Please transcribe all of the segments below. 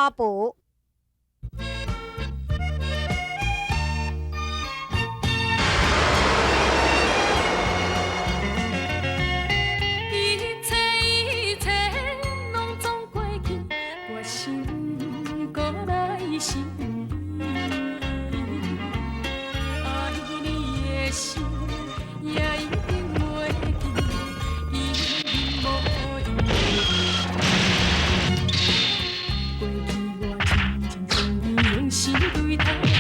跤步。一切一切攏總過去，我心閣來想你，愛你的心也一定袂記，一定無用。過去我真情真意用心對待你，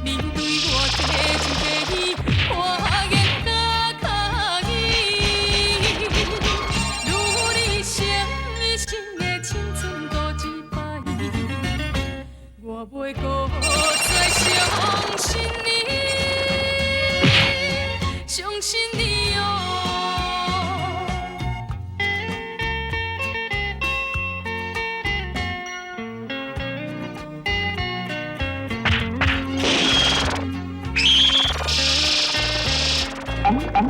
你對我假情假意，我願甲敲伊。如你生一生的青春賭一擺，我袂閣再相信你，相信你哦。過去我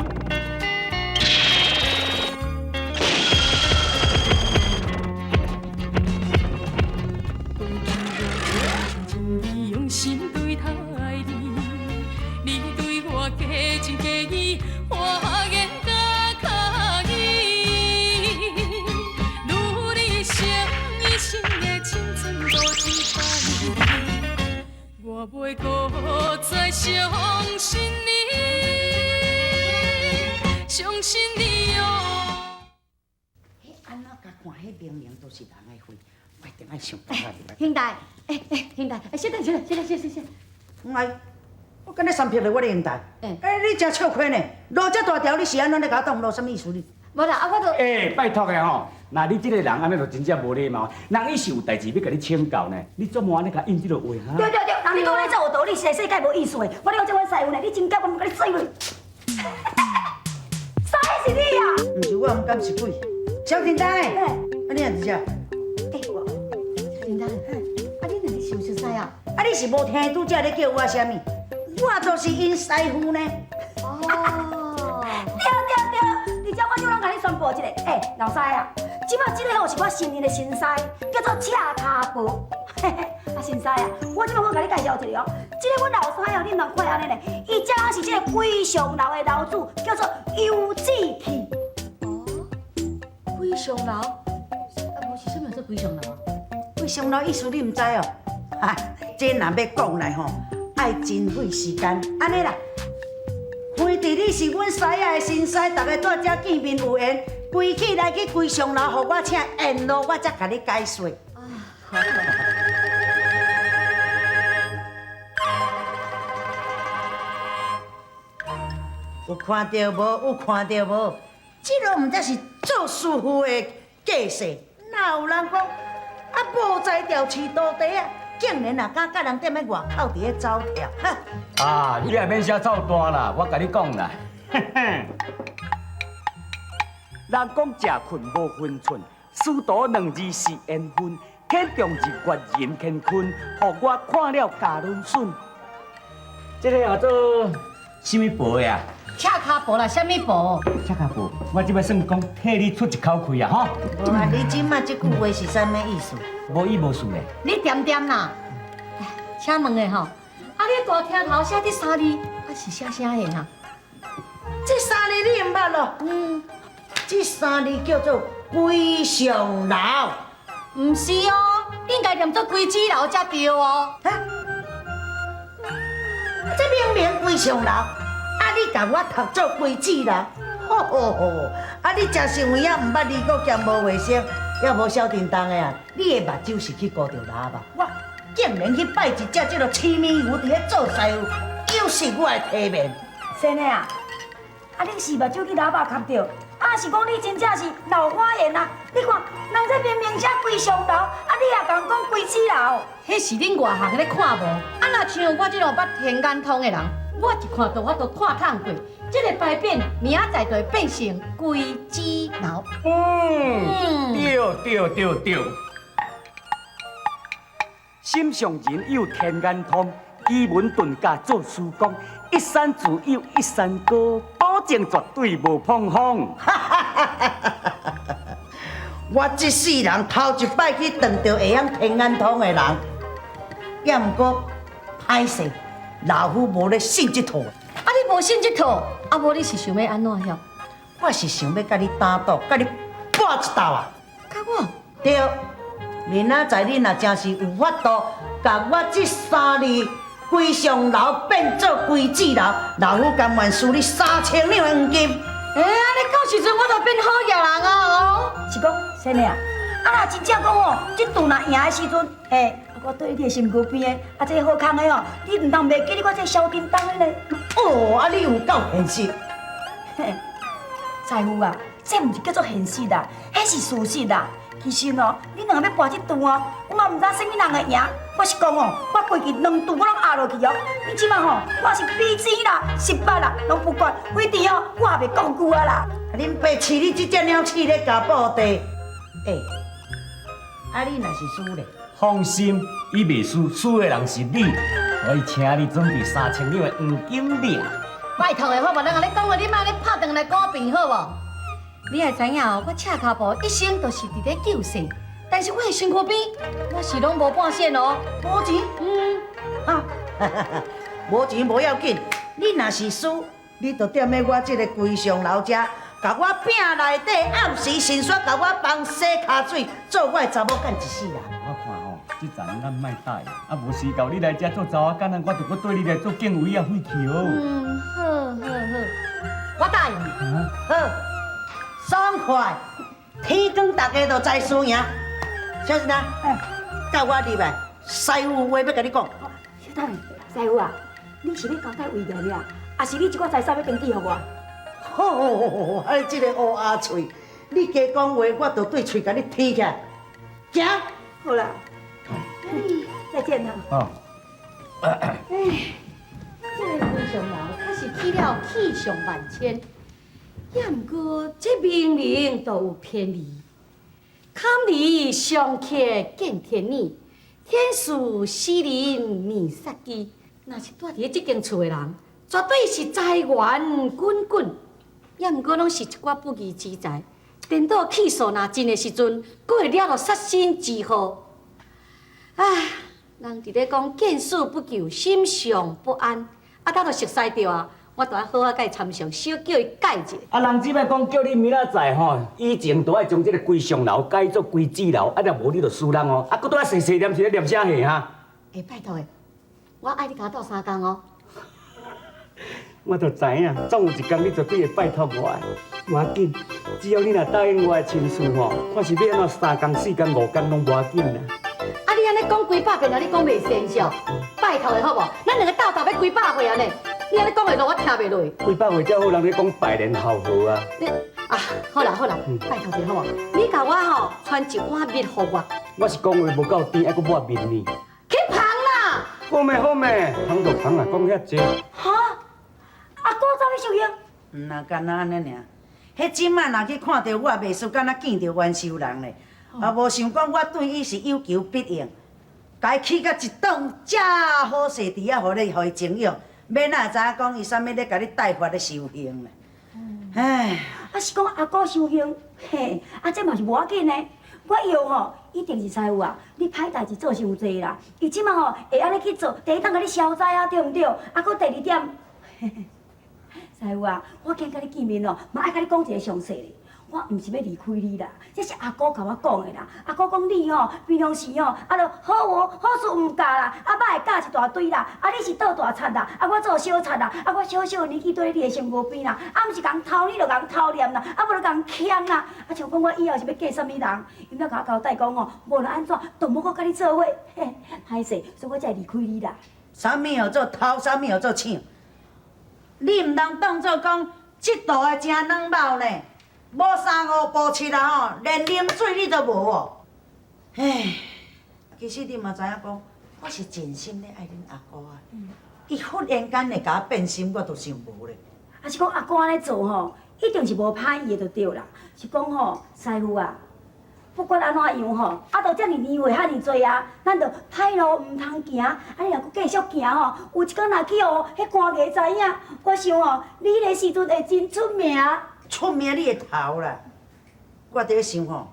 真情真意用心對待你，你對我假情假意，我願甲敲伊。如你生一生的青春賭一擺，我袂閣再相信你，相信你哦。彼按怎共看？彼明明都是人的血，我一定愛想辦法入來。兄弟，欸欸，兄弟，欸，小等，小等，小等，小小小。哎，我敢若三撇咧，我咧兄弟。欸欸，你誠笑虧呢？路遮大條，你是按怎咧共我擋路？啥物意思你？無啦，啊，我就欸，拜託的吼，若你這個人按呢就真正無禮貌。人伊是有代誌欲共你請教呢，你做麼按呢共應這个話哈？對對對，人你講咧這有道理，實在世界無意思的。我咧講這阮師傅呢，你真假我毋共你水落。啥是你啊？毋是我，毋敢是鬼。小叮當，啊你也佇遮？欸，我，小叮當，啊你哪會想熟似啊？啊你是無聽拄才咧叫我啥物？我就是𪜶師傅呢。哦，對對對，而且我這攏共你宣布一下，欸，老師啊，這擺這個吼是我新任的新師，叫做赤跤婆。嘿嘿，啊新師啊，我這擺閣共你介紹一下哦，這个阮老師哦，你毋通看按呢呢，伊這是這个龜上樓的樓主，叫做尤志氣。哦，龜上樓，啊無是啥物叫做龜上樓啊？龜上樓意思你毋知哦？哈，這若欲講來吼，愛真費時間。按呢啦，非佇你是阮師仔的新師，逐家蹛遮見面有緣，規氣來去龜上樓，予我請宴樂，我才共你解說。啊，好。有看著無？有看著無？這个毋才是做師傅的架勢，哪有人講啊無才調飼徒弟啊？竟然也敢佮人踮咧外口佇咧走跳，哈！啊，你也免寫臭大啦，我共你講啦。人講食睏無分寸，師徒兩字是緣分，天長日月人乾坤，予我看了咬卵筍。這个叫做啥物婆的啊？赤跤婆啦，啥物婆？赤跤婆，我這擺算講替你出一口氣啊，吼！無啊，你這擺這句話是啥物意思？無意無思的。你恬恬啦，請問的吼，啊你大廳頭寫這三字，啊是寫啥的啊？這三字你毋捌咯？嗯，這三字叫做龜上樓。毋是哦，應該念做龜子樓才對哦。哈？這明明龜上樓，啊你共我讀做龜子樓，吼吼吼！啊你誠實有影毋捌李國兼無衛生，也無小叮當的啊！你的目睭是去糊著喇吧？我竟然去拜一隻這个痴迷牛佇咧做師傅，有失我的體面。真的啊？啊你是目睭去喇叭磕著，啊是講你真正是老花眼啊？你看，人這明明寫龜上樓，啊你也共講龜子樓。彼是恁外行咧看無，啊若像我這種捌天眼通的人，我一看到我就看透過。這个牌匾明仔載就會變成龜子樓。嗯，對對對對。心上人有天眼通，奇門遁甲做師公，一山自有一山高，保證絕對無碰風。我這世人頭一擺去撞著會曉天眼通的人，也毋過歹勢，老夫無咧信這套。啊，你無信這套，啊無你是想欲按怎樣？我是想欲共你打賭，共你搏一鬥啊！佮我？對，明仔載你若真是有法度，共我這三字龜上流變做龜子流，老夫甘願輸你3000兩的黃金。欸，按呢到時陣我就變好額人啊哦！是講真的啊？啊若真正講吼，這賭若贏的時陣，欸，我對你的身軀邊的，啊這好康的吼，你毋通袂記得我這個小叮當的呢。哦，啊你有夠現實。嘿，師傅啊，這毋是叫做現實啦，彼是事實啦。其實哦，你兩个欲搏這賭哦，我嘛毋知啥物人會贏。我是講哦，我過去兩賭我攏壓落去哦。你這擺吼，我是比錢啦、失敗啦，攏不管，反正哦，我也袂講句啊啦。恁爸飼你這隻貓飼咧咬布地，欸，啊你若是輸咧？放心，伊袂輸，輸的人是你，所以請你準備三千兩的黃金掠。拜託的好無？人共你講話，你莫按呢拍斷來講變好無？你也知影哦，我赤跤步一生都是佇咧救世，但是我的身軀邊，我是攏無半仙哦。無錢？嗯，哈，無錢無要緊，你若是輸，你就踮咧我這个龜上樓遮，共我餅內底暗時神煞，共我幫洗跤水，做我的查某幹一世人。我看吼，這層咱莫答應，啊無時到你來遮做查某囡仔，我就閣對你來做敬畏啊廢去哦。嗯，好好好，我答應。好，爽快，天光大家就知輸贏。小陳啊，佮我入來，師傅有話欲共你講。小等下，師傅啊，你是欲交代遺言啊，抑是你這寡財產欲登記予我？好，啊，這个烏鴉喙，你加講話，我就對喙共你提起來。行。好啦，再見啦。哦。哎，這个龜上樓確實起了氣象萬千，也毋過這明明都有偏離。坎離相克見天理，天賜死人免殺機。若是住佇咧這間厝的人，絕對是財源滾滾。也毋過攏是一寡不義之財，顛倒氣數若盡的時陣，閣會惹落殺身之禍。唉，人佇咧講見死不救，心上不安。啊，等著熟似著啊，我著愛好好共伊參詳，小叫伊改一下。啊，人這擺講叫你明仔載吼，以前都愛將這个龜上樓改做龜子樓，啊，若無你就輸人哦。啊，閣拄仔細細念是咧念啥戲哈？欸，拜託的，我愛你共我鬥相共哦。我就知影，總有一工你絕對會拜託我的。無要緊，只要你若答應我的親事吼，看是欲按怎三工、四工、五工攏無要緊啦。啊，你按呢講幾百遍啊，你講袂生是哦？拜託的好無？咱兩个鬥鬥欲幾百回啊呢？你按呢講的路我聽袂落。幾百回才好，人咧講百年好合啊。你啊，好啦好啦，拜託一下好無？你共我吼傳一碗麵予我。我是講話無夠甜，還閣抹麵呢。去芳啦！好咩好咩，芳就芳啊，講遐濟。哈？阿姑走去修行？毋若干焦按呢爾，彼這擺若去看著我，袂輸敢若見著冤仇人咧。啊，無想講我對伊是有求必應，共伊起甲一棟遮好勢佇遐，予你予伊靜養，欲哪會知影講伊啥物咧共你帶法咧修行咧？唉，啊是講阿姑修行，嘿，啊這嘛是無要緊的。我藥吼，一定是師傅啊，你歹代誌做傷濟啦。伊這擺吼會按呢去做，第一當共你消災啊，對毋對？啊，閣第二點，嘿嘿，師傅啊，我今共你見面哦，嘛愛共你講一个詳細咧。我毋是欲離開你啦，這是阿姑共我講的啦。阿姑講你吼，平常時吼，啊，著好話好事毋教啦，啊，歹的教一大堆啦。啊，你是做大賊啦，啊，我做小賊啦，啊，我小小年紀綴你的身軀邊啦，啊，毋是共偷你，就共偷念啦，啊，無就共欠啦。啊，像講我以後是欲嫁啥物人，伊才共我交代講吼，無論按怎，都莫閣佮你做伙。嘿，歹勢，所以我才會離開你啦。啥物號做偷，啥物號做搶？你毋通當做講這道的誠軟老呢？無三五步七啦吼，連啉水你都無哦。唉，其實你嘛知影講，我是真心咧愛恁阿姑啊。伊忽然間會共我變心，我都想無咧。啊是講阿姑按呢做吼，一定是無歹意的就對啦。是講吼，師傅啊，不管按怎樣吼，啊都遮爾年歲遐爾濟啊，咱就歹路毋通行。啊，你若閣繼續行吼，有一工若去予彼官衙知影，我想吼，你彼个時陣會真出名。出名你的頭啦！我佇咧想吼，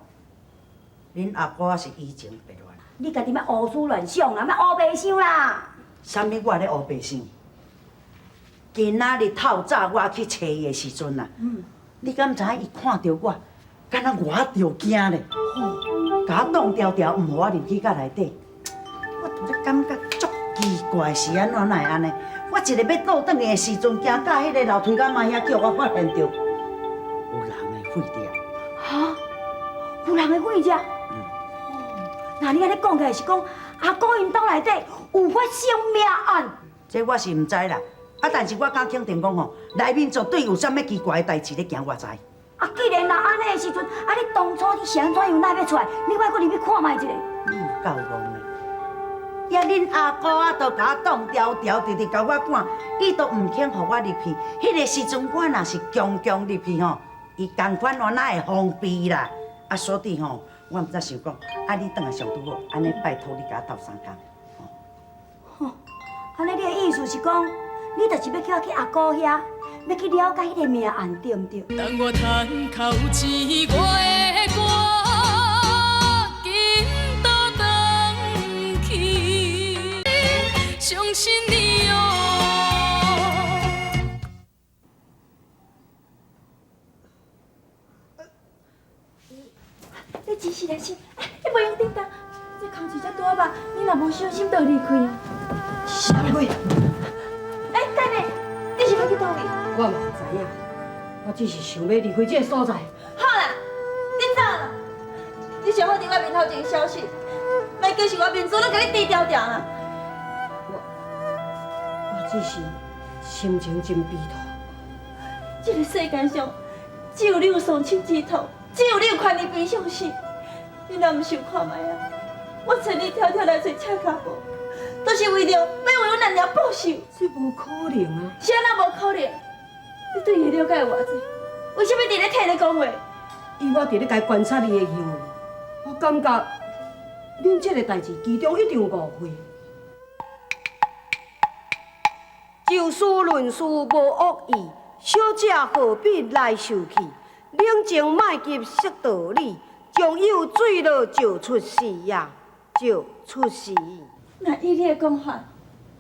恁阿姑仔是移情别恋。你家己莫胡思乱想啦，莫乌白想啦。啥物我咧乌白想？今仔日透早我去揣伊的时阵啊，你敢知影伊看著我，敢若我著惊咧，吼，共我挡牢牢，毋予我入去到内底。我拄咧感觉足奇怪，是按怎哪会按呢？我一个欲倒转去的时阵，行到彼个楼梯间仔遐，叫我发现著有人的血迹。哈？有人的血迹？那你按呢讲起来是讲阿姑𪜶兜内底有发生命案？这我是毋知啦，啊，但是我敢肯定讲吼，内面绝对有啥物奇怪的代志咧行，我知。啊，既然若按呢的时阵，啊，你当初你是按怎样哪欲出来？你莫阁入去看觅一下。你有够戆的！呀，恁阿姑仔都共我挡牢牢，直直共我赶，伊都毋肯予我入去。彼个时阵，我若是强强入去吼，伊仝款我哪会防备啦？啊，所以吼，我毋才想讲，啊，你转来上拄好，按呢拜托你共我斗相共。吼，按呢你的意思是讲，你就是欲叫我去阿姑遐，欲去了解彼个命案，对毋对？当我叹口气，我会赶紧倒转去，相信你哦。你真是来是，你袂用叮当，这工课遮大吧，你若无小心就离开啊。啥物鬼？欸，等下，你是欲去佗位？我嘛毋知影，我只是想欲离开这个所在。好啦，你走啦，你上好伫我面头前消失，莫叫是我面子拢共你低调调啦。我只是心情真悲痛。这个世间上，只有你有丧亲之痛，只有你有权利悲伤死。你若毋想看觅啊？我千里迢迢来揣赤跤步，都是为著欲为阮阿娘报仇。这无可能啊！是按怎无可能？你对伊了解有偌济？为啥物伫咧替咧讲话？以我伫咧共观察伊的行为，我感觉恁这个代志其中一定有误会。就事论事无恶意，小姐何必来受气？冷静莫急说道理，将有坠落就出事呀，就出事。若以你的讲法，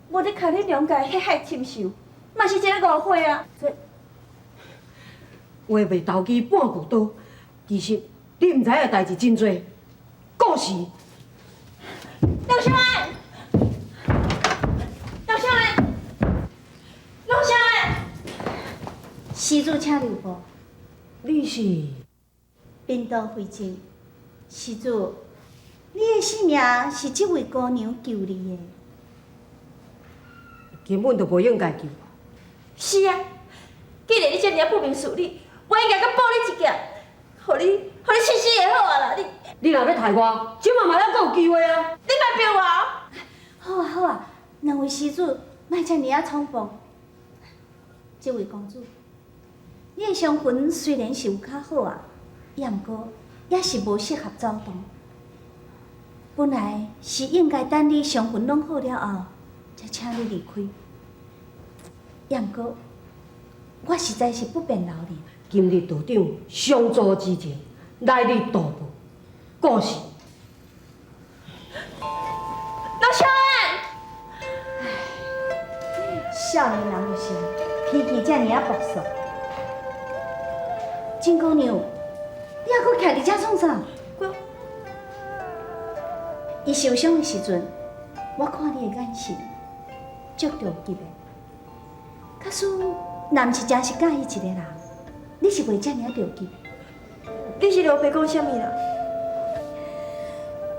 无咧共恁娘家血海深仇，嘛是一个误会啊！这话袂投机半句多，其实你毋知影的代志真济。故事。老乡哎，老乡哎，老乡哎，施主请留步。你是？贫道慧静，施主，你的性命是这位姑娘救你的。根本就无应该救我。是啊，既然你这尔啊不明事理，我应该阁报你一剑，予你，予你死死会好啊啦！你，你若欲刣我，这马嘛犹阁有机会啊！你莫逼我。好啊好啊，两位施主，莫遮尔啊冲动。这位公主，你的伤痕虽然是有较好啊，也毋过也是无适合走动。本来是应该等你伤痕拢好了后，才请你离开。也毋过，我实在是不便留你。今日道长相助之情，来日道报，故事。老乡哎，少年人就是脾气遮尔啊暴躁。金姑娘，你犹阁徛伫遮创啥？我伊受伤的时阵，我看你的眼神足着急的。假使若毋是真是佮意一个人，你是袂遮尔啊著急。你是老爸讲啥物啦？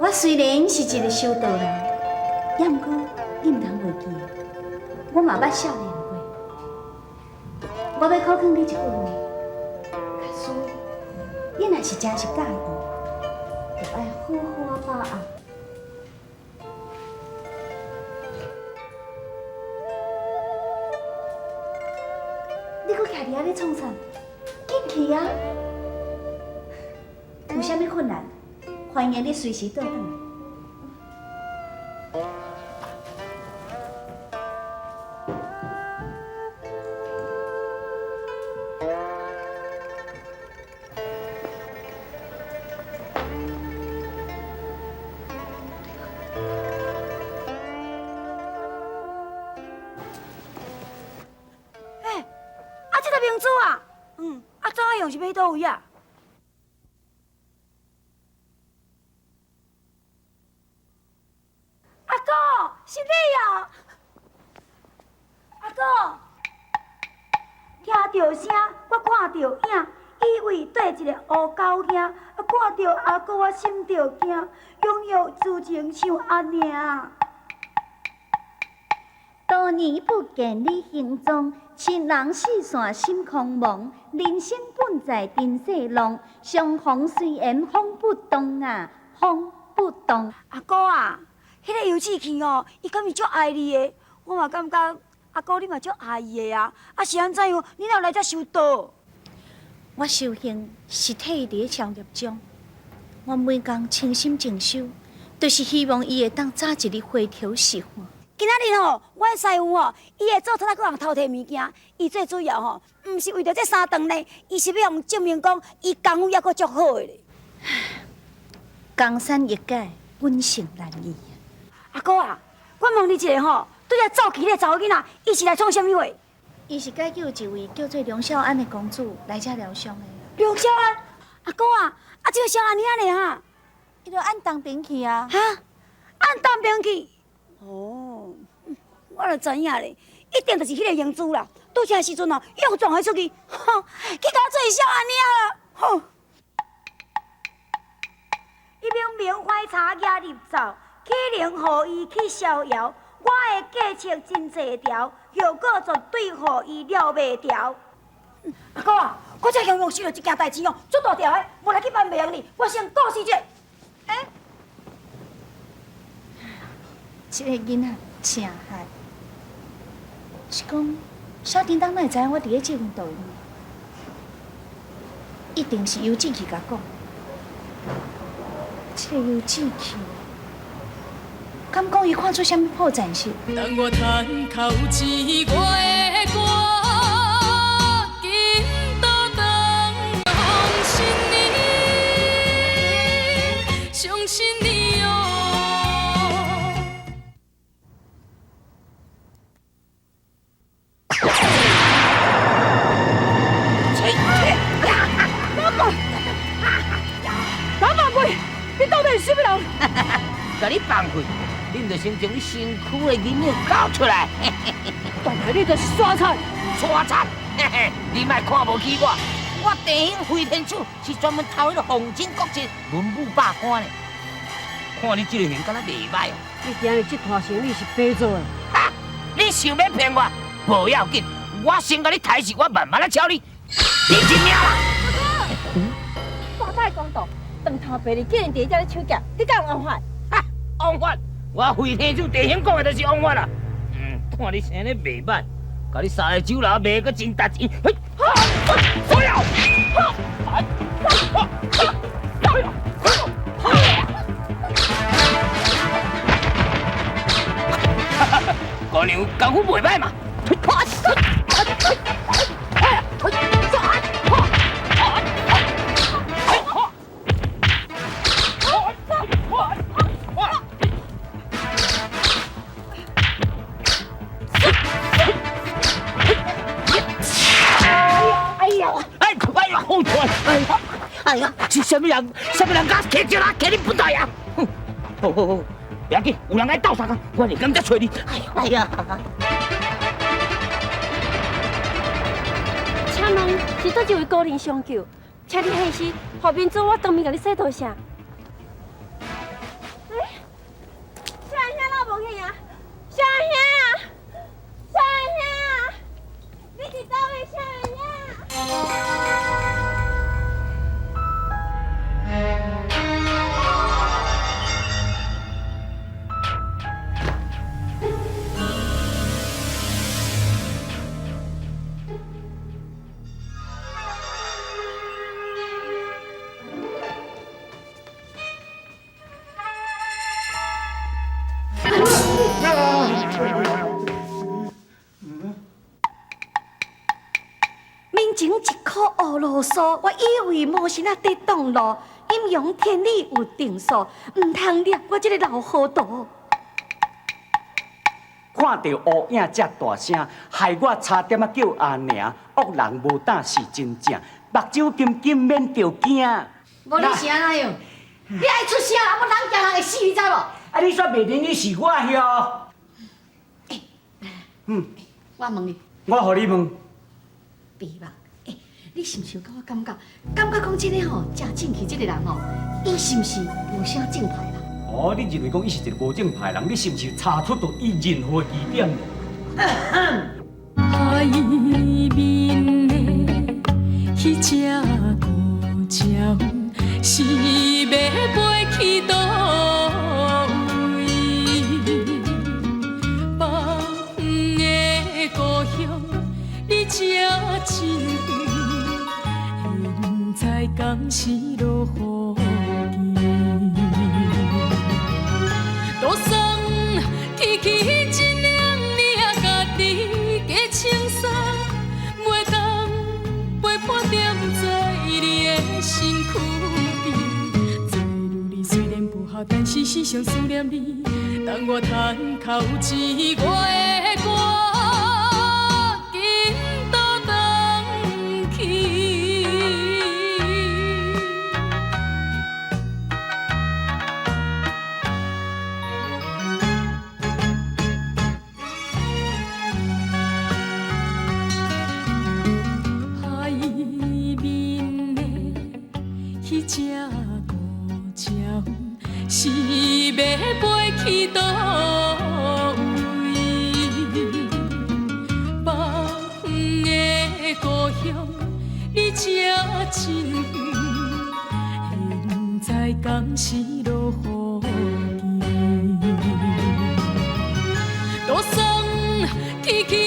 我虽然是一个修道人，也毋过你毋通袂记，我嘛捌少年过。我欲考劝你一句话，假使你若是真是佮意，就爱好好啊把握。你阁徛伫遐咧创啥？紧去啊！有啥物困难，欢迎你随时倒转来。用是欲去佗位啊？阿哥，是你哦！阿哥，听著声，我看著影，以为缀一个乌狗兄，啊，看著阿哥我心著惊，拥有之情像阿娘。多年不见你行踪，亲人四散心空茫。人生本在尘世浪，相逢虽缘风不动啊，风不动。阿哥啊，彼个尤志奇哦，伊敢是足爱你的，我嘛感觉阿哥你嘛足爱伊的啊。啊是按怎样？你哪有来遮修道？我修行是替伊伫咧超业中，我每工清心静修，就是希望伊会当早一日回头是岸。今仔日吼，我的师父吼，伊会做出来阁人偷提物件，伊最主要吼，毋是为著这三顿呢，伊是欲予证明讲，伊功夫犹阁足好的咧。江山易改，本性难移。阿哥啊，我问你一下吼，拄才走去彼个查某囡仔，伊是来创啥物货？伊是解救一位叫做梁孝安的公主来遮疗伤的。梁孝安，阿哥啊，啊这个孝安尔呢哈？伊就按当兵去啊。哈？按当兵去？哦，我就知影咧，一定就是彼个英姿啦。拄才时阵哦，又撞彼出去，吼，去共做小安尔啦，吼。伊明明怀茶举入灶，岂能予伊去逍遥？我的计策真济条，后果绝对予伊了袂牢。阿哥啊，我才刚刚收到一件代志哦，足大条的，无来去办袂用哩，我先告辞者。欸，这个囡仔真害，是讲小叮当哪会知影我伫咧这份道院？一定是尤志奇共讲。这个尤志奇，敢讲伊看出啥物破绽是？当我叹口气，我会赶紧倒转，相信你，相信你哦。老板，老板贵，你到底是啥物人？共你放开，恁就先将你身躯的银两交出来。原来你就是沙贼！沙贼！嘿嘿，你莫看无起我，我地形飞天手是专门偷彼个皇亲国戚文武百官的。看你这个形，敢若袂歹哦。你今日这摊生意是白做的。哈！你想欲骗我？无要紧，我先共你抬死，我慢慢仔敲你，你一命啦！大大公道，当头白日竟然伫遮咧手夹，你敢有王法？王法，我飞天手弟兄讲的就是王法啦。看你生得袂歹，共你三个酒楼卖阁真值钱。嘿，哈，哎呀，哈，哎，哈，哎呀，哈哈，姑娘功夫袂歹嘛。哎呀，是啥物人？啥物人敢提石啊？提你本大爷！哼，好好好，袂要紧，有人来斗相共，我立马才揣你。哎呀，哎呀！请问是佗一位高人相救？请你现身，予民主我当面共你说多谢。哎，小兄哪无去啊？小兄，小兄，你伫佗位？小兄。面前一颗乌罗素，我以为魔神仔伫挡路，阴阳天理有定数，毋通掠我这个老糊涂。看著乌影遮大声，害我差点仔叫阿娘。恶人无胆是真正，目睭金金免著惊。無你是按怎樣？你愛出聲啦，無人驚人會死，你知無？啊，你煞袂認你是我曉？嗯，我問你，我予你問。白目，欸，你是毋是有感覺感覺？感覺講這个吼，食正氣這个人吼，伊是毋是無啥正派人？哦，你認為講伊是一个無正派人，你是毋是查出著伊任何疑點？海面的彼隻孤鳥，是欲飛去佗位？放的故鄉離這真遠，現在敢是落雨季？桌送去去一領領家己加穿衫，袂當陪伴踮在你的身軀邊。做女兒雖然不好，但是時常思念你。當我嘆口氣，我會趕緊倒轉去。海面的彼隻孤鳥，是欲飛去佗位？放的故鄉離這真遠，現在敢是落雨季？桌送去去一